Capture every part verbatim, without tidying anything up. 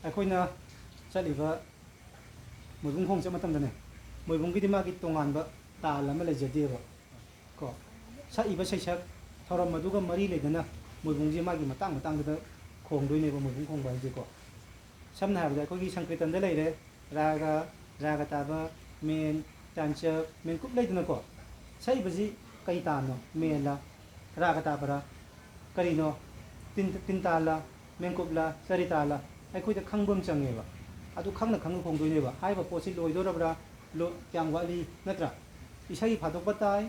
ꯑꯩꯈꯣꯏꯅ ꯆꯠꯂꯤꯕ ꯃꯣꯏꯕꯨꯡ ꯈꯣꯡ ꯆꯠꯄ ꯃꯇꯝꯗꯅꯦ, ꯃꯣꯏꯕꯨꯡꯒꯤꯗꯤ ꯃꯥꯒꯤ ꯇꯣꯉꯥꯟꯕ ꯇꯥꯜ ꯑꯃ ꯂꯩꯖꯗꯦꯕ꯫ ꯀꯣ, ꯁꯛꯏꯕ ꯁꯩꯁꯛ ꯊꯧꯔꯝ ꯑꯗꯨꯒ ꯃꯔꯤ ꯂꯩꯅꯅ ꯃꯣꯏꯕꯨꯡꯁꯦ ꯃꯥꯒꯤ ꯃꯇꯥꯡ ꯃꯇꯥꯡꯗꯨꯗ ꯈꯣꯡꯗꯣꯏꯅꯦꯕ ꯃꯣꯏꯕꯨꯡ ꯈꯣꯡꯕ ꯍꯥꯏꯁꯦꯀꯣ꯫ ꯁꯝꯅ ꯍꯥꯏꯔꯕꯗ ꯑꯩꯈꯣꯏꯒꯤ ꯁꯪꯀ꯭ꯔꯤꯇꯟꯗ ꯂꯩꯔꯦ, ꯔꯥꯒ, ꯔꯥꯒ ꯇꯥꯕ, ꯃꯦꯟ, ꯇꯥꯟꯆꯞ, ꯃꯦꯟꯀꯨꯞ ꯂꯩꯗꯅꯀꯣ꯫ ꯁꯛꯏꯕꯁꯤ ꯀꯩ ꯇꯥꯟꯅꯣ? ꯃꯦꯟꯂ? ꯔꯥꯒ ꯇꯥꯕꯔ? ꯀꯔꯤꯅꯣ? ꯇꯤꯟ, ꯇꯤꯟ ꯇꯥꯟꯂ? ꯃꯦꯟꯀꯨꯞꯂ? ꯆꯔꯤ ꯇꯥꯟꯂ? ꯑꯩꯈꯣꯏꯗ ꯈꯪꯕ ꯑꯃ ꯆꯪꯉꯦꯕ꯫ ꯑꯗꯨ ꯈꯪꯅ ꯈꯪꯅ ꯈꯣꯡꯗꯣꯏꯅꯦꯕ꯫ ꯍꯥꯏꯔꯤꯕ ꯄꯣꯠꯁꯤ ꯂꯣꯏꯗꯣꯔꯕ꯭ꯔꯥ? ꯂꯣ-, ꯀꯌꯥꯝ ꯋꯥꯠꯂꯤ? ꯅꯠꯇ꯭ꯔꯥ? ꯏꯁꯩ ꯐꯥꯗꯣꯛꯄ ꯇꯥꯏ,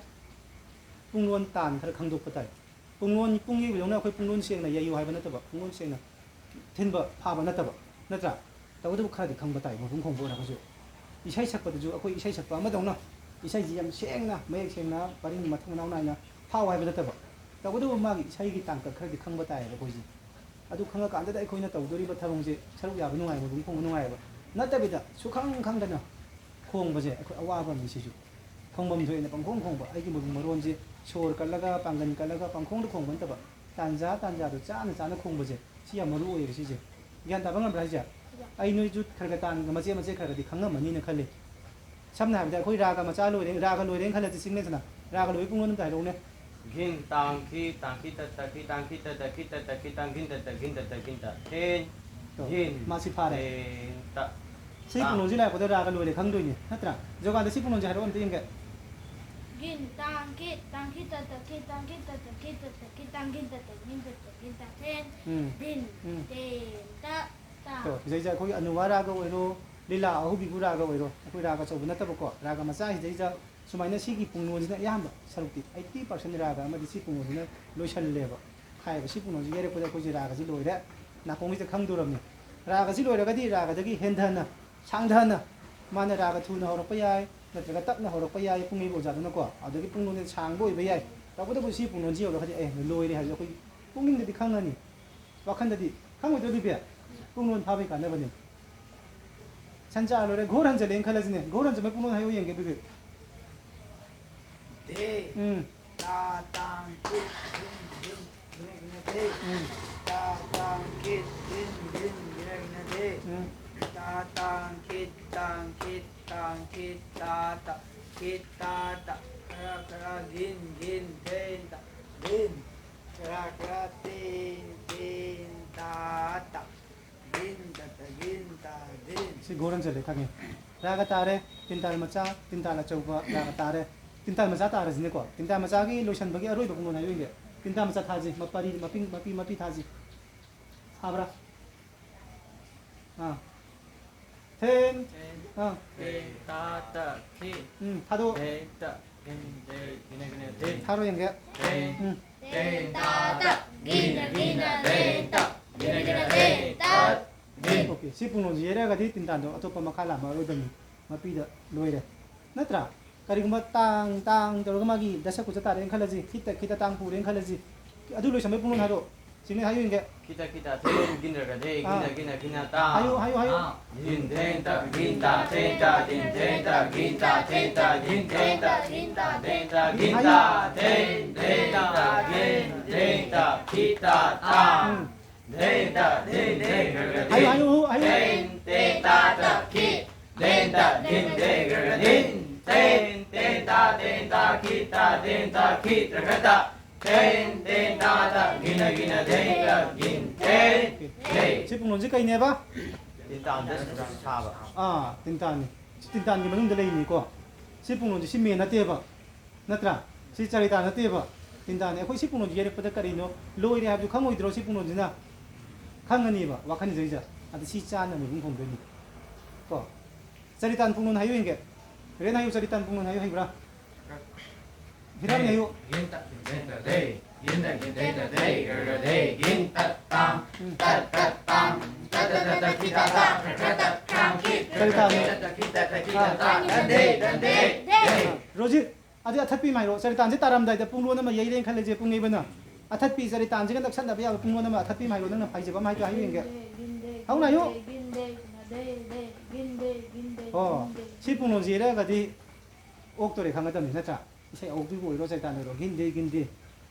ꯄꯨꯡꯂꯣꯟ ꯇꯥꯟ ꯈꯔ ꯈꯪꯗꯣꯛꯄ ꯇꯥꯏ꯫ ꯄꯨꯡꯂꯣꯟ, ꯄꯨꯡ ꯌꯩꯕꯗꯧꯅ ꯑꯩꯈꯣꯏ ꯄꯨꯡꯂꯣꯟ ꯁꯦꯡꯅ ꯌꯩꯌꯨ ꯍꯥꯏꯕ ꯅꯠꯇꯕ, ꯄꯨꯡꯂꯣꯟ ꯁꯦꯡꯅ ꯊꯤꯟꯕ ꯐꯥꯕ ꯅꯠꯇꯕ, ꯅꯠꯇ꯭ꯔꯥ? ꯇꯧꯕꯇꯕꯨ ꯈꯔꯗꯤ ꯈꯪꯕ ꯇꯥꯏ, ꯃꯣꯏꯕꯨꯡ ꯈꯣꯡꯕ ꯑꯣꯏꯔꯒꯁꯨ꯫ ꯏꯁꯩ ꯁꯛꯄꯗꯁꯨ ꯑꯩꯈꯣꯏ ꯏꯁꯩ ꯁꯛꯄ ꯑꯃꯗꯧꯅ ꯏꯁꯩꯁꯤ ꯌꯥꯝ ꯁꯦꯡꯅ, ꯃꯌꯦꯛ ꯁꯦꯡꯅ, ꯄꯔꯤꯡ ꯃꯊꯪ ꯃꯅꯥꯎ ꯅꯥꯏꯅ ꯐꯥꯎ ꯍꯥꯏꯕ ꯅꯠꯇꯕ, ꯇꯧꯕꯇꯕꯨ ꯃꯥꯒꯤ ꯏꯁꯩꯒꯤ ꯇꯥꯡꯀꯛ ꯈꯔꯗꯤ ꯈꯪꯕ ꯇꯥꯏꯌꯦꯕ ꯑꯩꯈꯣꯏꯁꯦ꯫ ꯑꯗꯨ ꯈꯪꯉꯀꯥꯟꯗꯗ ꯑꯩꯈꯣꯏꯅ ꯇꯧꯗꯣꯔꯤꯕ ꯊꯕꯛꯁꯦ ꯁꯔꯨꯛ ꯌꯥꯕ ꯅꯨꯡꯉꯥꯏꯕ, ꯃꯣꯏꯕꯨꯡ ꯈꯣꯡꯕ ꯅꯨꯡꯉꯥꯏꯌꯦꯕ꯫ ꯅꯠꯇꯕꯤꯗ ꯁꯨꯈꯪ ꯈꯪꯗꯅ ꯈꯣꯡꯕꯁꯦ ꯑꯩꯈꯣꯏ ꯑꯋꯥꯕ ꯑꯃꯅꯤ ꯁꯤꯁꯨ꯫ ꯈꯣꯡꯐꯝ ꯊꯣꯛꯑꯦꯅ ꯄꯪꯈꯣꯡ ꯈꯣꯡꯕ, ꯑꯩꯒꯤ ꯃꯣꯏꯕꯨꯡ ꯃꯔꯣꯟꯁꯦ ꯁꯣꯔ ꯀꯠꯂꯒ, ꯄꯥꯡꯒꯟ ꯀꯠꯂꯒ ꯄꯪꯈꯣꯡꯗ ꯈꯣꯡꯕ ꯅꯠꯇꯕ, ꯇꯥꯟꯖꯥ ꯇꯥꯟꯖꯥꯗꯣ ꯆꯥꯅ ꯆꯥꯅ ꯈꯣꯡꯕꯁꯦ, ꯁꯤ ꯌꯥꯝ ꯃꯔꯨ ꯑꯣꯏꯌꯦꯕ ꯁꯤꯁꯦ꯫ ꯒ꯭ꯌꯥꯟ ꯇꯥꯕ ꯉꯝꯕ꯭ꯔꯥ ꯍꯥꯏꯁꯦ? ꯑꯩ ꯅꯣꯏꯁꯨ ꯈꯔ ꯈꯔ ꯇꯥꯟ-, ꯃꯆꯦꯠ ꯃꯆꯦꯠ ꯈꯔ ꯈꯔꯗꯤ ꯈꯪꯉꯝꯃꯅꯤꯅ ꯈꯜꯂꯤ꯫ ꯁꯝꯅ ꯍꯥꯏꯔꯕꯗ ꯑꯩꯈꯣꯏ ꯔꯥꯒ ꯃꯆꯥ ꯂꯣꯏꯔꯦ, ꯔꯥꯒ ꯂꯣꯏꯔꯦꯅ ꯈꯜꯂꯁꯤ, ꯆꯤꯡꯂꯦꯟꯁꯅ꯫ ꯔꯥꯒ ꯂꯣꯏꯕ ꯄꯨꯡꯂꯣꯟ ꯑꯝꯇ ꯍꯥꯏꯔꯛꯎꯅꯦ꯫ ꯘꯤꯟ ꯇꯥꯡ ꯈꯤ ꯇꯥꯡ ꯈꯤ ꯇ ꯇ ꯈꯤ ꯇꯥꯡ ꯈꯤ ꯇ ꯇ ꯈꯤ ꯇ ꯇ ꯈꯤ ꯇꯥꯡ ꯘꯤꯟ ꯇ ꯇ ꯘꯤꯟ ꯇ ꯇ ꯘꯤꯟ ꯇ ꯊꯦꯟ꯫ ꯇꯣ, ꯘꯤꯟ ꯃꯥꯁꯤ ꯐꯥꯔꯦ꯫ ꯇꯦꯟ ꯇ꯫ ꯁꯤ ꯇꯥꯡ꯫ ꯄꯨꯡꯂꯣꯟꯁꯤ ꯂꯥꯛꯄꯗ ꯔꯥꯒ ꯂꯣꯏꯔꯦ ꯈꯪꯗꯣꯏꯅꯦ, ꯅꯠꯇ꯭ꯔꯥ? ꯖꯣꯒꯥꯟꯗ ꯁꯤ ꯄꯨꯡꯂꯣꯟꯁꯤ ꯍꯥꯏꯔꯛꯑꯣ ꯑꯝꯇ ꯌꯦꯡꯒꯦ꯫ ꯘꯤꯟ ꯇꯥꯡ ꯈꯤ ꯇꯥꯡ ꯈꯤ ꯇ ꯇ ꯈꯤ ꯇꯥꯡ ꯈꯤ ꯇ ꯇ ꯈꯤ ꯇ ꯇ ꯈꯤ ꯇꯥꯡ ꯘꯤꯟ ꯇ ꯇ ꯘꯤꯟ ꯇ ꯇ ꯘꯤꯟ ꯇ ꯊꯦꯟ꯫ ꯎꯝ꯫ ꯘꯤꯟ ꯎꯝ꯫ ꯇꯦꯟ ꯇ ꯇꯥꯡ꯫ ꯇꯣ, ꯁꯤꯗꯩꯁꯤꯗ ꯑꯩꯈꯣꯏꯒꯤ ꯑꯅꯨꯋꯥ ꯔꯥꯒ ꯑꯣꯏꯔꯣ, ꯂꯤꯂꯥ ꯑꯍꯧꯕꯤꯕꯨ ꯔꯥꯒ ꯑꯣꯏꯔꯣ, ꯑꯩꯈꯣꯏ ꯔꯥꯒ ꯑꯆꯧꯕ ꯅꯠꯇꯕꯀꯣ, ꯔꯥꯒ ꯃꯆꯥ ꯁꯤꯗꯩꯁꯤꯗ ꯁꯨꯃꯥꯏꯅ ꯁꯤꯒꯤ ꯄꯨꯡꯂꯣꯟꯁꯤꯅ ꯑꯌꯥꯝꯕ ꯁꯔꯨꯛꯇꯤ eighty percent ꯔꯥꯒ ꯑꯃꯗꯤ ꯁꯤ ꯄꯨꯡꯂꯣꯟꯁꯤꯅ ꯂꯣꯏꯁꯜꯂꯦꯕ꯫ ꯍꯥꯏꯔꯤꯕ ꯁꯤ ꯄꯨꯡꯂꯣꯟꯁꯤ ꯌꯩꯔꯛꯄꯗ ꯑꯩꯈꯣꯏꯁꯦ ꯔꯥꯒꯁꯤ ꯂꯣꯏꯔꯦ, ꯅꯥꯀꯣꯡꯁꯤꯗ ꯈꯪꯗꯣꯔꯕꯅꯤ꯫ ꯔꯥꯒꯁꯤ ꯂꯣꯏꯔꯒꯗꯤ ꯔꯥꯒꯗꯒꯤ ꯍꯦꯟꯊꯅ, ꯁꯥꯡꯊꯅ, ꯃꯥꯅ ꯔꯥꯒ ꯊꯨꯅ ꯍꯧꯔꯛꯄ ꯌꯥꯏ, ꯅꯠꯇ꯭ꯔꯒ ꯇꯞꯅ ꯍꯧꯔꯛꯄ ꯌꯥꯏ, ꯄꯨꯡ ꯌꯩꯕ ꯑꯣꯖꯥꯗꯨꯅꯀꯣ꯫ ꯑꯗꯒꯤ ꯄꯨꯡꯂꯣꯟꯁꯦ ꯁꯥꯡꯕ ꯑꯣꯏꯕ ꯌꯥꯏ꯫ ꯇꯧꯕꯇꯕꯨ ꯁꯤ ꯄꯨꯡꯂꯣꯟꯁꯤ ꯌꯧꯔꯒꯗꯤ ꯑꯦ, ꯂꯣꯏꯔꯦ ꯍꯥꯏꯕꯁꯦ ꯑꯩꯈꯣꯏ ꯄꯨꯛꯅꯤꯡꯗꯗꯤ ꯈꯪꯉꯅꯤ, ꯋꯥꯈꯜꯗꯗꯤ ꯈꯪꯉꯣꯏꯗ꯭ꯔꯣ, ꯕꯤꯕꯦꯛ? ꯄꯨꯡꯂꯣꯟ ꯐꯥꯕꯒꯤ ꯀꯥꯟꯅꯕꯅꯤ꯫ ꯁꯟꯆꯥ ꯂꯣꯏꯔꯦ, ꯘꯣꯔ ꯍꯟꯖꯜꯂꯦꯅ ꯈꯜꯂꯁꯤꯅꯦ꯫ ꯘꯣꯔ ꯍꯟꯖꯟꯕꯩ ꯄꯨꯡꯂꯣꯟ ꯍꯥꯏꯌꯨ ꯌꯦꯡꯒꯦ, ꯕꯤꯕꯦꯛ꯫ ꯙꯦ꯫ ꯎꯝ꯫ ꯇꯥ ꯇꯥꯡ ꯀꯤꯠ ꯙꯤꯟ ꯙꯤꯟ ꯒ꯭ꯔꯦ ꯒ꯭ꯔꯦ ꯙꯦ꯫ ꯎꯝ꯫ ꯇꯥ ꯇꯥꯡ ꯀꯤꯠ ꯙꯤꯟ ꯙꯤꯟ ꯒ꯭ꯔꯦ ꯒ꯭ꯔꯦ ꯙꯦ꯫ ꯎꯝ꯫ ꯇꯥ ꯇꯥꯡ ꯈꯤꯠ ꯇꯥꯡ ꯈꯤꯠ ꯇꯥꯡ ꯈꯤꯠ ꯇꯥ ꯇ ꯈꯤꯠ ꯇꯥ ꯇ ꯈꯔ ꯈꯔ ꯒꯤꯟ ꯒꯤꯟ ꯊꯦꯟ ꯇ ꯒꯤꯟ ꯈꯔ ꯈꯔ ꯇꯦꯟ ꯇꯦꯟ ꯇꯥ ꯇ ꯒꯤꯟ ꯇ ꯇ ꯒꯤꯟ ꯇ ꯒꯤꯟ꯫ ꯁꯤ ꯒꯣꯔꯟ ꯆꯠꯂꯦ ꯈꯪꯉꯦ꯫ ꯔꯥꯒ ꯇꯥꯔꯦ꯫ ꯇꯤꯟꯇꯥꯜ ꯃꯆꯥ, ꯇꯤꯟꯇꯥꯜ ꯑꯆꯧꯕ, ꯔꯥꯒ ꯇꯥꯔꯦ꯫ ꯇꯤꯟꯇꯥꯜ ꯃꯆꯥ ꯇꯥꯔꯁꯤꯅꯦꯀꯣ꯫ ꯇꯤꯟꯇꯥꯜ ꯃꯆꯥꯒꯤ ꯂꯣꯏꯁꯟꯕꯒꯤ ꯑꯔꯣꯏꯕ ꯈꯣꯡꯂꯣꯟ ꯍꯥꯏꯌꯨ ꯌꯦꯡꯒꯦ꯫ ꯇꯤꯟꯇꯥꯜ ꯃꯆꯥ ꯊꯥꯁꯤ, ꯃꯄꯔꯤ, ꯃꯄꯤ, ꯃꯄꯤ, ꯃꯄꯤ ꯊꯥꯁꯤ꯫ ꯊꯥꯕ꯭ꯔꯥ? ꯑꯥ꯫ ꯊꯦꯟ꯫ ꯊꯦꯟ꯫ ꯑꯥ꯫ ꯇꯦ ꯇꯥ ꯇ ꯈꯤ꯫ ꯎꯝ, ꯊꯥꯗꯣꯛ꯫ ꯊꯦ ꯇ ꯊꯦꯟ ꯇꯦ ꯒꯤꯅ ꯒꯤꯅ ꯊꯦꯟ꯫ ꯊꯥꯔꯣ ꯌꯦꯡꯒꯦ꯫ ꯊꯦꯟ꯫ ꯎꯝ꯫ ꯊꯦꯟ ꯇꯥ ꯇ ꯒꯤꯅ ꯒꯤꯅ ꯊꯦꯟ ꯇ ꯒꯤꯅ ꯒꯤꯅ ꯊꯦꯟ ꯇ ꯊꯦꯟ꯫ ꯑꯣꯀꯦ, ꯁꯤ ꯄꯨꯡꯂꯣꯟꯁꯤ ꯌꯩꯔꯛꯑꯒꯗꯤ ꯇꯤꯟꯇꯥꯟꯗꯣ ꯑꯇꯣꯞꯄ ꯃꯈꯥ ꯂꯥꯝꯃꯛꯑꯔꯣꯏꯗꯕꯅꯤ꯫ ꯃꯄꯤꯗ ꯂꯣꯏꯔꯦ꯫ ꯅꯠꯇ꯭ꯔꯥ? ꯀꯔꯤꯒꯨꯝꯕ ꯇꯥꯡ ꯇꯥꯡ ꯇꯧꯔꯒ ꯃꯥꯒꯤ ꯗꯁ ꯀꯨꯆ ꯇꯥꯔꯦꯅ ꯈꯜꯂꯁꯤ, ꯈꯤꯠꯇ ꯈꯤꯠꯇ ꯇꯥꯡ ꯄꯨꯔꯦꯅ ꯈꯜꯂꯁꯤ꯫ ꯑꯗꯨ ꯂꯣꯏꯁꯟꯕꯩ ꯄꯨꯡꯂꯣꯟ ꯍꯥꯏꯔꯣ꯫ ꯁꯤꯡꯅ ꯍꯥꯏꯌꯨ ꯌꯦꯡꯒꯦ꯫ ꯈꯤꯇ ꯈꯤꯇ ꯊꯦꯡ ꯒꯤꯟꯗ꯭ꯔꯒ ꯊꯦꯡ ꯑꯥ꯫ ꯒꯤꯟꯗ ꯒꯤꯟꯗ ꯒꯤꯟꯗ ꯇꯥ꯫ ꯍꯥꯏꯌꯨ, ꯍꯥꯏꯌꯨ, ꯍꯥꯏꯌꯨ꯫ ꯑꯥ꯫ ꯒꯤꯟ ꯊꯦꯡ ꯇ ꯒꯤꯟ ꯇ ꯊꯦꯡ ꯇ ꯒꯤꯟ ꯊꯦꯡ ꯇ ꯒꯤꯟ ꯇ ꯊꯦꯡ ꯇ ꯒꯤꯟ ꯊꯦꯡ ꯇ ꯒꯤꯟ ꯇ ꯊꯦꯡ ꯇ ꯒꯤꯟ ꯇ ꯍꯥꯏꯌꯨ꯫ ꯊꯦꯡ ꯊꯦꯡ ꯇ ꯒꯤꯟ ꯊꯦꯡ ꯇ ꯈꯤꯇ ꯇꯥ꯫ ꯎꯝ꯫ ꯊꯦꯡ ꯇ ꯊꯦꯡ ꯊꯦꯡ ꯒ꯭ꯔꯒ ꯍꯥꯏꯌꯨ, ꯊꯦꯡ꯫ ꯍꯥꯏꯌꯨ, ꯍꯥꯏꯌꯨ꯫ ꯊꯦꯡ ꯊꯦꯡ ꯇ ꯇ ꯈꯤ꯫ ꯊꯦꯡ ꯇ ꯊꯦꯡ ꯊꯦꯡ ꯒ꯭ꯔꯒ ꯊꯦꯡ꯫ ꯊꯦꯡ ꯊꯦꯡ ꯇ ꯊꯦꯡ ꯇ ꯈꯤ ꯇ ꯊꯦꯡ ꯇ ꯈꯤ ꯒ꯭ꯔꯒ ꯇ꯫ ꯊꯦꯟ, ꯊꯦꯟ, ꯇꯥ, ꯇ, ꯒꯤꯅ, ꯒꯤꯅ, ꯊꯦꯟ, ꯇ, ꯒꯤꯟ, ꯊꯦꯟ, ꯊꯦꯟ꯫ ꯁꯤ ꯄꯨꯡꯂꯣꯟꯁꯤ ꯀꯩꯅꯦꯕ? ꯇꯤꯟꯇꯥꯟꯗ ꯁꯥꯕ꯫ ꯑꯥ, ꯇꯤꯟꯇꯥꯟꯅꯤ꯫ ꯁꯤ ꯇꯤꯟꯇꯥꯟꯒꯤ ꯃꯅꯨꯡꯗ ꯂꯩꯅꯤꯀꯣ꯫ ꯁꯤ ꯄꯨꯡꯂꯣꯟꯁꯤ ꯁꯤ ꯃꯦ ꯅꯠꯇꯦꯕ꯫ ꯅꯠꯇ꯭ꯔꯥ? ꯁꯤ ꯆꯔꯤꯇꯥ ꯅꯠꯇꯦꯕ꯫ ꯇꯤꯟꯇꯥꯟꯅꯤ꯫ ꯑꯩꯈꯣꯏ ꯁꯤ ꯄꯨꯡꯂꯣꯟꯁꯤ ꯌꯩꯔꯛꯄꯗ ꯀꯔꯤꯅꯣ ꯂꯣꯏꯔꯦ ꯍꯥꯏꯕꯗꯨ ꯈꯪꯉꯣꯏꯗ꯭ꯔꯣ ꯁꯤ ꯄꯨꯡꯂꯣꯟꯁꯤꯅ? ꯈꯪꯉꯅꯤꯕ ꯋꯥꯈꯜꯁꯤꯗꯩꯁꯤꯗ꯫ ꯑꯗ ꯁꯤ ꯆꯥꯅ ꯃꯤꯍꯨꯟ ꯈꯣꯡꯗꯣꯏꯅꯤ꯫ ꯀꯣ? ꯆꯔꯤꯇꯥꯟ ꯄꯨꯡꯂꯣꯟ ꯍꯥꯏꯌꯨ ꯌꯦꯡꯒꯦ꯫ ꯔꯦꯟ ꯍꯥꯏꯌꯨ, ꯆꯔꯤꯇꯥꯟ ꯄꯨꯡꯂꯣꯟ ꯍꯥꯏꯌꯨ ꯍꯩꯕ꯭ꯔꯥ? ꯍꯤꯔꯥꯃꯤ ꯍꯥꯏꯌꯨ꯫ ꯒꯤꯟ ꯇ ꯒꯤꯟ ꯇ ꯗꯦ꯫ ꯒꯤꯟ ꯇ ꯒꯤꯟ ꯇ ꯗꯦ꯫ ꯒ ꯒ ꯗꯦ꯫ ꯒꯤꯟ ꯇ ꯇꯥꯡ꯫ ꯎꯝ꯫ ꯇ ꯇ ꯇꯥꯡ꯫ ꯇ ꯇ ꯇ ꯇ ꯈꯤ ꯇ ꯇ ꯈ꯭ꯔ ꯈ꯭ꯔ ꯇ ꯈ꯭ꯔꯥꯡ ꯈꯤ꯫ ꯆꯔꯤꯇꯥꯟ꯫ ꯇ ꯇ ꯈꯤ ꯇ ꯇ ꯈꯤ ꯇ ꯇ꯫ ꯗꯟ ꯗꯦ ꯗꯟ ꯗꯦ ꯗꯦ꯫ ꯔꯣꯖꯤꯠ, ꯑꯗꯨꯗꯤ ꯑꯊꯠꯄꯤ ꯑꯃ ꯍꯥꯏꯔꯣ꯫ ꯆꯔꯤꯇꯥꯟꯁꯦ ꯇꯥꯔꯝꯗꯥꯏꯗ ꯄꯨꯡꯂꯣꯟ ꯑꯃ ꯌꯩꯔꯦꯅ ꯈꯜꯂꯁꯦ, ꯄꯨꯡ ꯌꯩꯕꯅ꯫ ꯑꯊꯠꯄꯤ ꯆꯔꯤꯇꯥꯟꯁꯤꯒ ꯅꯛꯁꯟꯅꯕ ꯌꯥꯕ ꯄꯨꯡꯂꯣꯟ ꯑꯃ ꯑꯊꯠꯄꯤ ꯑꯃ ꯍꯥꯏꯔꯣ, ꯅꯪꯅ ꯍꯩꯖꯕ ꯑꯃ ꯍꯥꯏꯗꯣ ꯍꯥꯏꯌꯨ ꯌꯦꯡꯒꯦ꯫ ꯍꯧꯅ ꯍꯥꯏꯌꯨ꯫ ꯑꯣ, ꯁꯤ ꯄꯨꯡꯂꯣꯟꯁꯤ ꯌꯩꯔꯛꯑꯒꯗꯤ ꯑꯣꯛꯇꯣꯔꯦ ꯈꯪꯒꯗꯕꯅꯤ, ꯅꯠꯇ꯭ꯔꯥ? ꯏꯁꯩ ꯑꯧꯕꯤꯕꯨ ꯑꯣꯏꯔꯣ, ꯆꯩꯇꯥꯟ ꯑꯣꯏꯔꯣ, ꯒꯤꯟ ꯗꯦ, ꯒꯤꯟ ꯗꯦ꯫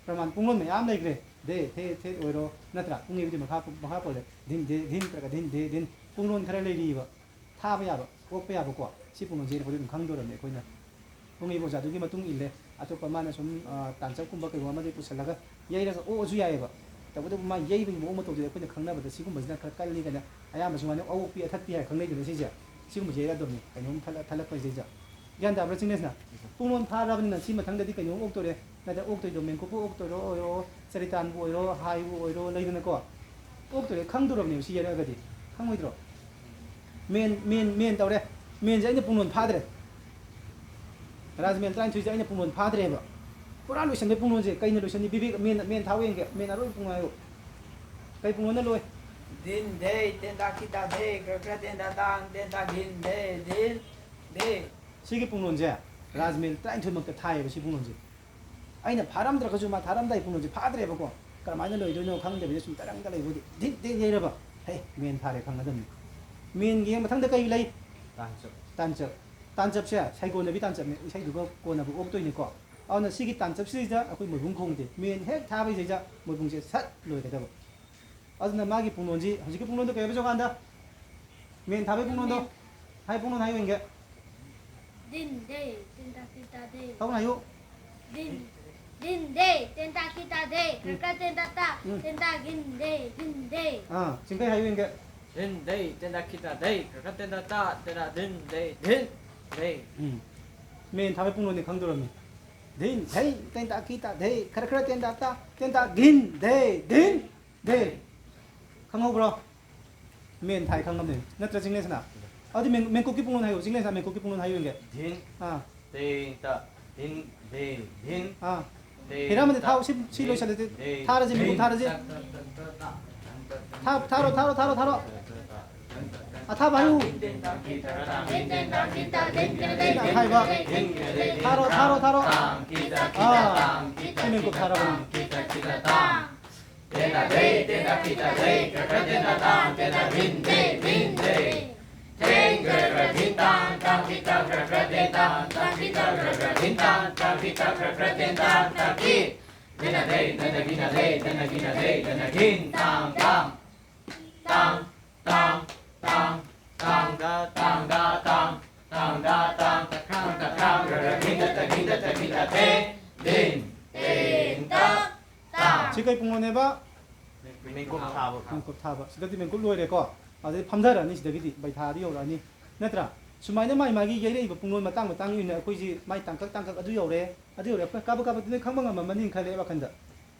ꯄ꯭ꯔꯃꯥꯟ ꯄꯨꯡꯂꯣꯟ ꯃꯌꯥꯝ ꯂꯩꯈ꯭ꯔꯦ꯫ ꯗꯦ, ꯊꯦ, ꯊꯦꯠ ꯑꯣꯏꯔꯣ, ꯅꯠꯇ꯭ꯔꯥ? ꯄꯨꯡ ꯌꯩꯕꯗꯤ ꯃꯈꯥ, ꯃꯈꯥ ꯄꯣꯜꯂꯦ꯫ ꯙꯤꯟ ꯗꯦ, ꯙꯤꯟ ꯅꯠꯇ꯭ꯔꯒ ꯙꯤꯟ ꯗꯦ, ꯙꯤꯟ꯫ ꯄꯨꯡꯂꯣꯟ ꯈꯔ ꯂꯩꯔꯤꯕ, ꯊꯥꯕ ꯌꯥꯕ, ꯑꯣꯛꯄ ꯌꯥꯕꯀꯣ꯫ ꯁꯤ ꯄꯨꯡꯂꯣꯟꯁꯦ ꯏꯔꯛꯄꯗꯤ ꯑꯗꯨꯝ ꯈꯪꯗꯣꯔꯕꯅꯤ ꯑꯩꯈꯣꯏꯅ꯫ ꯄꯨꯡ ꯏꯕ ꯑꯣꯖꯥꯗꯨꯒꯤ ꯃꯇꯨꯡ ꯏꯜꯂꯦ꯫ ꯑꯇꯣꯞꯄ ꯃꯥꯅ ꯁꯨꯝ, ꯑ, ꯇꯥꯟꯆꯞꯀꯨꯝꯕ ꯀꯩꯒꯨꯝꯕ ꯑꯃꯗꯤ ꯄꯨꯁꯜꯂꯒ ꯌꯩꯔꯒ ꯑꯣꯛꯑꯁꯨ ꯌꯥꯏꯑꯕ꯫ ꯇꯧꯕꯇꯕꯨ ꯃꯥ ꯌꯩꯕꯒꯤ ꯃꯑꯣꯡ ꯃꯇꯧꯗꯨꯗꯤ ꯑꯩꯈꯣꯏꯅ ꯈꯪꯅꯕꯗ ꯁꯤꯒꯨꯝꯕꯁꯤꯅ ꯈꯔ ꯀꯜꯂꯤ ꯀꯥꯏꯅ ꯑꯌꯥꯝꯕ ꯁꯨꯃꯥꯏꯅ ꯑꯋꯣꯛꯄꯤ ꯑꯊꯠꯄꯤ ꯍꯥꯏꯔ ꯈꯪꯅꯩꯗꯅ ꯁꯤꯁꯦ꯫ ꯁꯤꯒꯨꯝꯕꯁꯦ ꯌꯩꯔꯛꯑꯗꯕꯅꯤ ꯀꯩꯅꯣꯝ ꯊꯠꯂ-, ꯊꯠꯂꯛꯄꯁꯤꯗꯩꯗ꯫ ꯒ꯭ꯌꯥꯟ ꯇꯥꯕ꯭ꯔꯥ ꯆꯤꯡꯂꯦꯟꯁꯅ? ꯄꯨꯡꯂꯣꯟ ꯐꯥꯔꯕꯅꯤꯅ ꯁꯤ ꯃꯊꯪꯗꯗꯤ ꯀꯩꯅꯣꯝ ꯑꯣꯛꯇꯣꯔꯦ꯫ ꯅꯠꯇ꯭ꯔ ꯑꯣꯛꯇꯣꯏꯗꯣ ꯃꯦꯟꯀꯨꯞꯄꯨ ꯑꯣꯛꯇꯣꯏꯔꯣ ꯑꯣꯏꯔꯣ, ꯆꯔꯤꯇꯥꯟꯕꯨ ꯑꯣꯏꯔꯣ, ꯍꯥꯏꯕꯨ ꯑꯣꯏꯔꯣ, ꯂꯩꯗꯅꯀꯣ꯫ ꯑꯣꯛꯇꯣꯔꯦ ꯈꯪꯗꯣꯔꯕꯅꯦꯕ ꯁꯤ ꯌꯩꯔꯛꯑꯒꯗꯤ꯫ ꯈꯪꯉꯣꯏꯗ꯭ꯔꯣ? ꯃꯦꯟ, ꯃꯦꯟ, ꯃꯦꯟ ꯇꯧꯔꯦ꯫ ꯃꯦꯟꯁꯦ ꯑꯩꯅ ꯄꯨꯡꯂꯣꯟ ꯐꯥꯗ꯭ꯔꯦ꯫ ꯔꯥꯖꯃꯦꯟ ꯇꯔꯥꯅꯤꯊꯣꯏꯁꯦ ꯑꯩꯅ ꯄꯨꯡꯂꯣꯟ ꯐꯥꯗ꯭ꯔꯦꯕ꯫ ꯄꯨꯔꯥ ꯂꯣꯏꯁꯟꯕꯩ ꯄꯨꯡꯂꯣꯟꯁꯦ ꯀꯩꯅ ꯂꯣꯏꯁꯟꯅꯤ? ꯕꯤꯕꯦꯛ, ꯃꯦꯟ, ꯃꯦꯟ ꯊꯥꯎ ꯌꯦꯡꯒꯦ꯫ ꯃꯦꯟ ꯑꯔꯣꯏꯕ ꯄꯨꯡꯂꯣꯟ ꯍꯥꯏꯌꯨ꯫ ꯀꯩ ꯄꯨꯡꯂꯣꯟꯅ ꯂꯣꯏ? ꯗꯤꯟ ꯗꯦ, ꯇꯦꯟꯗꯥ ꯀꯤꯇꯥ ꯗꯦ, ꯈꯔ ꯈꯔ ꯇꯦꯟꯗꯥ ꯇꯥꯡ, ꯇꯦꯟꯗꯥ ꯒꯤꯟ ꯗꯦ, ꯗꯤꯟ ꯗꯦ꯫ ꯁꯤꯒꯤ ꯄꯨꯡꯂꯣꯟꯁꯦ ꯔꯥꯖꯃꯦꯟ ꯇꯔꯥꯅꯤꯊꯣꯏꯃꯛꯇ ꯊꯥꯏꯌꯦꯕ ꯁꯤ ꯄꯨꯡꯂꯣꯟꯁꯦ꯫ ꯑꯩꯅ ꯐꯥꯔꯝꯗ꯭ꯔꯒꯁꯨ ꯃꯥ ꯊꯥꯔꯝꯗꯥꯏ ꯄꯨꯡꯂꯣꯟꯁꯦ ꯐꯥꯗ꯭ꯔꯦꯕꯀꯣ꯫ ꯀꯔꯝꯍꯥꯏꯅ ꯂꯣꯏꯗꯣꯏꯅꯣ ꯈꯪꯗꯕꯤꯗ ꯁꯨꯝ ꯇꯔꯪꯒ ꯂꯩꯕꯗꯤ ꯗꯤꯟ ꯗꯦ ꯌꯩꯔꯕ꯫ ꯍꯦ, ꯃꯦꯟ ꯊꯥꯔꯦ ꯈꯪꯒꯗꯕꯅꯤ꯫ ꯃꯦꯟꯒꯤ ꯍꯦꯛ ꯃꯊꯪꯗ ꯀꯩ ꯂꯩ? ꯇꯥꯟꯆꯞ꯫ ꯇꯥꯟꯆꯞ꯫ ꯇꯥꯟꯆꯞꯁꯦ ꯁꯩꯒꯣꯟꯅꯕꯤ ꯇꯥꯟꯆꯞꯅꯦ꯫ ꯏꯁꯩꯗꯨꯒ ꯀꯣꯟꯅꯕ ꯑꯣꯛꯇꯣꯏꯅꯤꯀꯣ꯫ ꯑꯗꯨꯅ ꯁꯤꯒꯤ ꯇꯥꯟꯆꯞꯁꯤꯗꯩꯗ ꯑꯩꯈꯣꯏ ꯃꯣꯏꯕꯨꯡ ꯈꯣꯡꯗꯦ꯫ ꯃꯦꯟ ꯍꯦꯛ ꯊꯥꯕꯩꯁꯤꯗꯩꯗ ꯃꯣꯏꯕꯨꯡꯁꯦ ꯁꯠ ꯂꯣꯏꯒꯗꯕ꯫ ꯑꯗꯨꯅ ꯃꯥꯒꯤ ꯄꯨꯡꯂꯣꯟꯁꯤ, ꯍꯧꯖꯤꯛꯀꯤ ꯄꯨꯡꯂꯣꯟꯗꯣ ꯀꯩ ꯍꯥꯏꯕ ꯆꯧꯀꯥꯟꯗ? ꯃꯦꯟ ꯊꯥꯕꯒꯤ ꯄꯨꯡꯂꯣꯟꯗꯣ꯫ ꯃꯦꯟ꯫ ꯍꯥꯏ, ꯄꯨꯡꯂꯣꯟ ꯍꯥꯏꯌꯨ ꯌꯦꯡꯒꯦ꯫ ꯗꯤꯟ ꯗꯦ, ꯇꯦꯟꯗꯥ ꯀꯤꯇꯥ ꯗꯦ꯫ ꯍꯧꯅ ꯍꯥꯏꯌꯨ꯫ ꯗꯤꯟ, ꯗꯤꯟ ꯗꯦ, ꯇꯦꯟꯗꯥ ꯀꯤꯇꯥ ꯗꯦ, ꯎꯝ꯫ ꯈꯔ ꯈꯔ ꯇꯦꯟꯗꯥ ꯇꯥ, ꯎꯝ꯫ ꯇꯦꯟꯗꯥ ꯒꯤꯟ ꯗꯦ, ꯗꯤꯟ ꯗꯦ꯫ ꯑꯥ, ꯆꯤꯡꯈꯩ ꯍꯥꯏꯌꯨ ꯌꯦꯡꯒꯦ꯫ ꯗꯤꯟ ꯗꯦ, ꯇꯦꯟꯗꯥ ꯀꯤꯇꯥ ꯗꯦ, ꯈꯔ ꯈꯔ ꯇꯦꯟꯗꯥ ꯇꯥ, ꯇꯦꯟꯗꯥ ꯗꯤꯟ ꯗꯦ, ꯗꯤꯟ ꯗꯦ꯫ ꯎꯝ꯫ ꯃꯦꯟ ꯊꯥꯕꯒꯤ ꯄꯨꯡꯂꯣꯟꯗꯤ ꯈꯪꯗꯣꯔꯝꯅꯤ꯫ ꯗꯤꯟ ꯗꯦ, ꯇꯦꯟꯗꯥ ꯀꯤꯇꯥ ꯗꯦ, ꯈꯔ ꯈꯔ ꯇꯦꯟꯗꯥ ꯇꯥ, ꯇꯦꯟꯗꯥ ꯒꯤꯟ ꯗꯦ, ꯗꯤꯟ ꯗꯦ꯫ ꯈꯪꯍꯧꯕ꯭ꯔꯣ? ꯃꯦꯟ ꯊꯥꯏ ꯈꯪꯉꯝꯅꯤ꯫ ꯅꯠꯇ꯭ꯔ ꯆꯤꯡꯂꯦꯟꯁꯅ? ꯑꯗꯨꯗꯤ ꯃꯦꯟ-, ꯃꯦꯟꯀꯨꯞꯀꯤ ꯄꯨꯡꯂꯣꯟ ꯍꯥꯏꯌꯨ꯫ ꯆꯤꯡꯂꯦꯟꯁꯅ ꯃꯦꯟꯀꯨꯞꯀꯤ ꯄꯨꯡꯂꯣꯟ ꯍꯥꯏꯌꯨ ꯌꯦꯡꯒꯦ꯫ ꯙꯤꯟ꯫ ꯑꯥ꯫ ꯇꯦꯡ ꯇ꯫ ꯙꯤꯟ ꯙꯦ ꯙꯤꯟ꯫ ꯑꯥ꯫ ꯇꯦꯡ ꯍꯤꯔꯥꯃꯟꯗꯤ ꯇ꯫ ꯊꯥꯎ, ꯁꯤ, ꯁꯤ ꯙꯤꯟ ꯂꯣꯏꯁꯜꯂꯁꯤ꯫ ꯙꯦ ꯊꯥꯔꯁꯤ, ꯃꯦꯟꯀꯨꯞ ꯙꯤꯟ꯫ ꯊꯥꯔꯁꯤ꯫ ꯊꯥ-, ꯊꯥꯔꯣ, ꯊꯥꯔꯣ, ꯊꯥꯔꯣ, ꯊꯥꯔꯣ꯫ ꯑꯊꯥꯕ ꯍꯥꯏꯌꯨ꯫ ꯁꯤꯅ ꯑꯊꯥꯏꯕ꯫ ꯊꯥꯔꯣ, ꯊꯥꯔꯣ, ꯊꯥꯔꯣ꯫ ꯑꯥ꯫ ꯁꯤ ꯃꯦꯟꯀꯨꯞ ꯊꯥꯔꯕꯅꯤ꯫ ꯇꯦꯟꯗ ꯙꯦ, ꯇꯦꯟꯗ ꯈꯤꯇ ꯙꯦ, ꯈꯔ ꯈꯔ ꯇꯦꯟꯗ ꯇꯥꯡ, ꯇꯦꯟꯗ ꯙꯤꯟ ꯙꯦ, ꯙꯤꯟ ꯙꯦ꯫ ꯊꯦꯡ ꯈꯔ ꯈꯔ ꯙꯤꯟ ꯇꯥꯡ, ꯇꯥꯡ ꯈꯤꯇ ꯈꯔ ꯈꯔ ꯇꯦꯟ ꯇꯥꯡ, ꯇꯥꯡ ꯈꯤꯇ ꯈꯔ ꯈꯔ ꯙꯤꯟ ꯇꯥꯡ, ꯇꯥꯡ ꯈꯤꯇ ꯈꯔ ꯈꯔ ꯇꯦꯟ ꯇꯥꯡ, ꯇꯥꯡ ꯈꯤ꯫ ꯙꯅ ꯙꯦ, ꯙꯅ ꯘꯤꯅ ꯙꯦ, ꯙꯅ ꯘꯤꯅ ꯙꯦ, ꯙꯅ ꯘꯤꯟ ꯇꯥꯡ ꯇꯥꯡ꯫ ꯇꯥꯡ ꯇꯥꯡ ꯇꯥꯡ꯫ ꯁꯤ ꯀꯩ ꯄꯨꯡꯂꯣꯟꯅꯦꯕ? ꯃꯦꯡꯀꯨꯞ ꯊꯥꯕ꯫ ꯃꯦꯡꯀꯨꯞ ꯊꯥꯕ꯫ ꯁꯤꯗꯗꯤ ꯃꯦꯡꯀꯨꯞ ꯂꯣꯏꯔꯦꯀꯣ꯫ ꯑꯗꯩ ꯐꯝꯊꯔꯅꯤ, ꯁꯤꯗꯒꯤꯗꯤ ꯕꯩꯊꯥꯗꯤ ꯌꯧꯔꯛꯑꯅꯤ, ꯅꯠꯇ꯭ꯔꯥ? ꯁꯨꯃꯥꯏꯅ ꯃꯥꯏ ꯃꯥꯒꯤ ꯌꯩꯔꯛꯏꯕ ꯄꯨꯡꯂꯣꯟ ꯃꯇꯥꯡ ꯃꯇꯥꯡꯒꯤ ꯑꯣꯏꯅ ꯑꯩꯈꯣꯏꯁꯤ ꯃꯥꯏ ꯇꯥꯡꯀꯛ ꯇꯥꯡꯀꯛ ꯑꯗꯨ ꯌꯧꯔꯦ, ꯑꯗꯨ ꯌꯧꯔꯦ꯫ ꯑꯩꯈꯣꯏ ꯀꯥꯕꯛ ꯀꯥꯕꯛꯇꯨꯗꯤ ꯈꯪꯕ ꯉꯝꯃꯝꯃꯅꯤ ꯈꯜꯂꯦ ꯋꯥꯈꯟꯗ꯫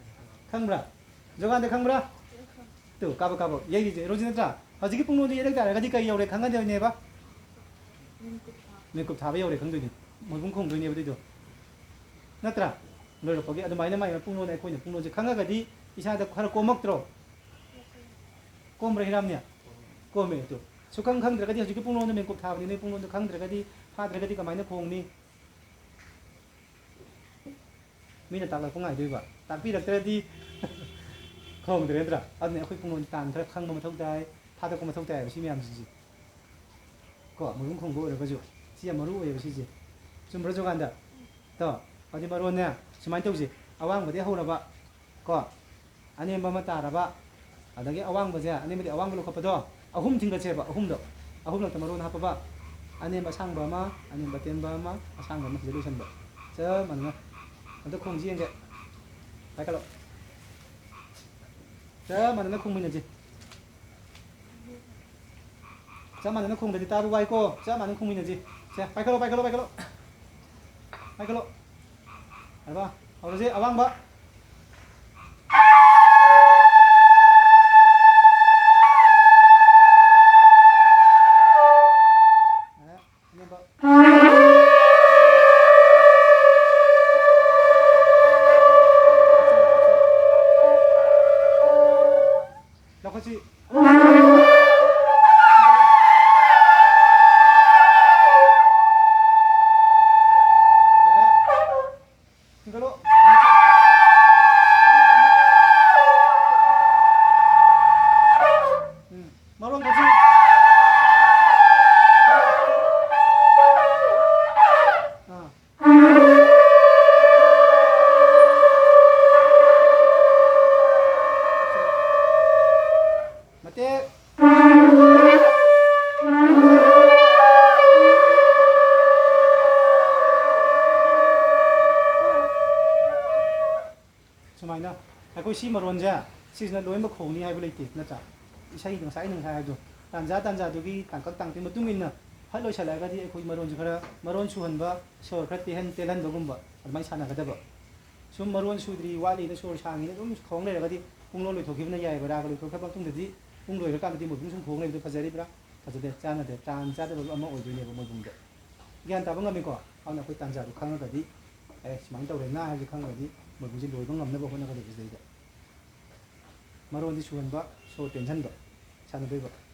ꯈꯪꯕ꯭ꯔꯥ? ꯖꯣꯒꯥꯟꯗ ꯈꯪꯕ꯭ꯔꯥ? ꯇꯨ, ꯀꯥꯕꯛ ꯀꯥꯕꯛ ꯌꯩꯔꯤꯁꯦ ꯔꯣꯖꯤ ꯅꯠꯇ꯭ꯔꯥ? ꯍꯧꯖꯤꯛꯀꯤ ꯄꯨꯡꯂꯣꯟꯗꯨ ꯌꯩꯔꯛ ꯇꯥꯔꯒꯗꯤ ꯀꯩ ꯌꯧꯔꯦ ꯈꯪꯒꯗꯣꯏꯅꯦꯕ? ꯃꯦꯡꯀꯨꯞ ꯊꯥꯕ ꯌꯧꯔꯦ ꯈꯪꯗꯣꯏꯅꯦ꯫ ꯃꯣꯏꯕꯨꯡ ꯈꯣꯡꯗꯣꯏꯅꯦꯕ ꯑꯗꯨꯏꯗꯣ꯫ ꯅꯠꯇ꯭ꯔꯥ? ꯂꯣꯏꯔꯛꯄꯒꯤ ꯑꯗꯨꯃꯥꯏꯅ ꯃꯥꯏ ꯄꯨꯡꯂꯣꯟ, ꯑꯩꯈꯣꯏꯅ ꯄꯨꯡꯂꯣꯟꯁꯦ ꯈꯪꯉꯒꯗꯤ ꯏꯁꯥꯗ ꯈꯔ ꯀꯣꯝꯃꯛꯇ꯭ꯔꯣ? ꯀꯣꯝꯕ꯭ꯔꯥ ꯍꯤꯔꯥꯝꯅꯦ? ꯀꯣꯝꯃꯦ ꯑꯗꯨ꯫ ꯁꯨꯈꯪ ꯈꯪꯗ꯭ꯔꯒꯗꯤ ꯍꯧꯖꯤꯛꯀꯤ ꯄꯨꯡꯂꯣꯟꯗꯣ ꯃꯦꯡꯀꯨꯞ ꯊꯥꯕꯅꯤ, ꯅꯣꯏ ꯄꯨꯡꯂꯣꯟꯗꯣ ꯈꯪꯗ꯭ꯔꯒꯗꯤ, ꯐꯥꯗ꯭ꯔꯒꯗꯤ ꯀꯃꯥꯏꯅ ꯈꯣꯡꯅꯤ? ꯃꯤꯅ ꯇꯥꯛꯂꯛꯄ ꯉꯥꯏꯗꯣꯏꯕ꯫ ꯇꯥꯛꯄꯤꯔꯛꯇ꯭ꯔꯗꯤ ꯈꯪꯗ꯭ꯔꯦ ꯅꯠꯇ꯭ꯔꯥ? ꯑꯗꯨꯅ ꯑꯩꯈꯣꯏ ꯄꯨꯡꯂꯣꯟ ꯇꯥꯟ ꯈꯔ ꯈꯪꯕ ꯃꯊꯧ ꯇꯥꯏ, ꯐꯥꯗꯣꯛꯄ ꯃꯊꯧ ꯇꯥꯏ ꯍꯥꯏꯕ ꯁꯤ ꯃꯌꯥꯝꯁꯤꯡꯁꯦ꯫ ꯀꯣ, ꯃꯔꯨꯝ ꯈꯣꯡꯕ ꯑꯣꯏꯔꯒꯁꯨ ꯁꯤ ꯌꯥꯝ ꯃꯔꯨ ꯑꯣꯏꯌꯦꯕ ꯁꯤꯁꯦ꯫ ꯆꯨꯝꯕ꯭ꯔꯥ ꯖꯣꯒꯥꯟꯗ? ꯇꯣ, ꯑꯗꯨꯗꯤ ꯃꯔꯣꯟꯅꯦ ꯁꯨꯃꯥꯏꯅ ꯇꯧꯁꯦ꯫ ꯑꯋꯥꯡꯕꯗꯒꯤ ꯍꯧꯔꯕ ꯀꯣ, ꯑꯅꯦꯝꯕ ꯑꯃ ꯇꯥꯔꯕ, ꯑꯗꯒꯤ ꯑꯋꯥꯡꯕꯁꯦ, ꯑꯅꯦꯝꯕꯗꯤ ꯑꯋꯥꯡꯕ ꯂꯧꯈꯠꯄꯗꯣ ꯑꯍꯨꯝ ꯊꯤꯡꯒꯠꯁꯦꯕ, ꯑꯍꯨꯝꯗꯣ꯫ ꯑꯍꯨꯝꯂꯛꯇ ꯃꯔꯣꯟ ꯍꯥꯞꯄꯕ, ꯑꯅꯦꯝꯕ ꯑꯁꯥꯡꯕ ꯑꯃ, ꯑꯅꯦꯝꯕ ꯑꯇꯦꯟꯕ ꯑꯃ, ꯑꯁꯥꯡꯕ ꯑꯃ, ꯁꯤꯗ ꯂꯣꯏꯁꯟꯕ꯫ ꯆꯞ ꯃꯥꯟꯅꯅ꯫ ꯑꯝꯇ ꯈꯣꯡꯁꯤ ꯌꯦꯡꯒꯦ꯫ ꯄꯥꯏꯈꯠꯂꯣ꯫ ꯆꯞ ꯃꯥꯟꯅꯅ ꯈꯣꯡꯃꯤꯟꯅꯁꯤ꯫ ꯆꯞ ꯃꯥꯟꯅꯅ ꯈꯣꯡꯗꯗꯤ ꯇꯥꯕ ꯋꯥꯏꯀꯣ꯫ ꯆꯞ ꯃꯥꯟꯅꯅ ꯈꯣꯡꯃꯤꯟꯅꯁꯤ꯫ ꯁꯦ, ꯄꯥꯏꯈꯠꯂꯣ, ꯄꯥꯏꯈꯠꯂꯣ, ꯄꯥꯏꯈꯠꯂꯣ꯫ ꯄꯥꯏꯈꯠꯂꯣ꯫ ꯑꯗꯨꯒ ꯍꯧꯔꯁꯤ, ꯑꯋꯥꯡꯕ꯫ ꯑꯦ, ꯑꯅꯦꯝꯕ꯫ ꯂꯧꯈꯠꯁꯤ꯫ ꯌꯥꯔꯦ꯫ ꯆꯤꯡꯈꯠꯂꯣ꯫ ꯎꯝ꯫ ꯃꯔꯣꯟ ꯈꯣꯠꯁꯤ꯫ ꯑꯥ꯫ ꯃꯇꯦꯛ꯫ ꯁꯨꯃꯥꯏꯅ ꯑꯩꯈꯣꯏ ꯁꯤ ꯃꯔꯣꯟꯁꯦ ꯁꯤꯁꯤꯅ ꯂꯣꯏꯅꯃꯛ ꯈꯣꯡꯅꯤ ꯍꯥꯏꯕ ꯂꯩꯇꯦ, ꯅꯠꯇ꯭ꯔꯥ? ꯏꯁꯩꯗꯣ ꯉꯁꯥꯏ ꯑꯩꯅ ꯉꯁꯥꯏ ꯍꯥꯏꯕꯗꯣ, ꯇꯥꯟꯖꯥ ꯇꯥꯟꯖꯥꯗꯨꯒꯤ ꯇꯥꯡꯀꯛ ꯇꯥꯡꯀꯛꯀꯤ ꯃꯇꯨꯡ ꯏꯟꯅ ꯐꯠ ꯂꯣꯏꯁꯤꯜꯂꯛꯑꯒꯗꯤ ꯑꯩꯈꯣꯏ ꯃꯔꯣꯟꯁꯨ ꯈꯔ, ꯃꯔꯣꯟ ꯁꯨꯍꯟꯕ, ꯁꯣꯔ ꯈꯔ ꯇꯦꯜꯍꯟ ꯇꯦꯜꯍꯟꯕꯒꯨꯝꯕ ꯑꯗꯨꯃꯥꯏꯅ ꯁꯥꯟꯅꯒꯗꯕ꯫ ꯁꯨꯝ ꯃꯔꯣꯟ ꯁꯨꯗ꯭ꯔꯤ, ꯋꯥꯠꯂꯤꯅ ꯁꯣꯔ ꯁꯥꯡꯉꯤꯅ ꯑꯗꯨꯝ ꯈꯣꯡ ꯂꯩꯔꯒꯗꯤ ꯄꯨꯡꯂꯣꯟ ꯂꯣꯏꯊꯣꯛꯈꯤꯕꯅ ꯌꯥꯏꯑꯕ꯫ ꯔꯥꯒ ꯂꯣꯏꯊꯣꯛꯈ꯭ꯔꯕ ꯃꯇꯨꯡꯗꯗꯤ ꯄꯨꯡ ꯂꯣꯏꯈ꯭ꯔꯀꯥꯟꯗꯗꯤ ꯃꯣꯏꯕꯨꯡ ꯁꯨꯝ ꯈꯣꯡ ꯂꯩꯕꯗꯣ ꯐꯖꯔꯤꯕ꯭ꯔꯥ? ꯐꯖꯗꯦ, ꯆꯥꯟꯅꯗꯦ, ꯇꯥꯟ ꯆꯥꯗꯕ ꯑꯃ ꯑꯣꯏꯗꯣꯏꯅꯦꯕ ꯃꯣꯏꯕꯨꯡꯗꯣ꯫ ꯒ꯭ꯌꯥꯟ ꯇꯥꯕ ꯉꯝꯃꯤꯀꯣ? ꯑꯗꯨꯅ ꯑꯩꯈꯣꯏ ꯇꯥꯟꯖꯥꯗꯣ ꯈꯪꯉꯒꯗꯤ, ꯑꯦ, ꯁꯨꯃꯥꯏꯅ ꯇꯧꯔꯦ ꯅꯥ ꯍꯥꯏꯕꯁꯦ ꯈꯪꯉꯒꯗꯤ ꯃꯣꯏꯕꯨꯡꯁꯦ ꯂꯣꯏꯕ ꯉꯝꯅꯕ ꯍꯣꯠꯅꯒꯗꯕꯁꯤꯗꯩꯗ꯫ ꯃꯔꯣꯟꯗꯤ ꯁꯨꯍꯟꯕ, ꯁꯣꯔ ꯇꯦꯟꯁꯤꯟꯕ ꯁꯥꯟꯅꯗꯣꯏꯕ꯫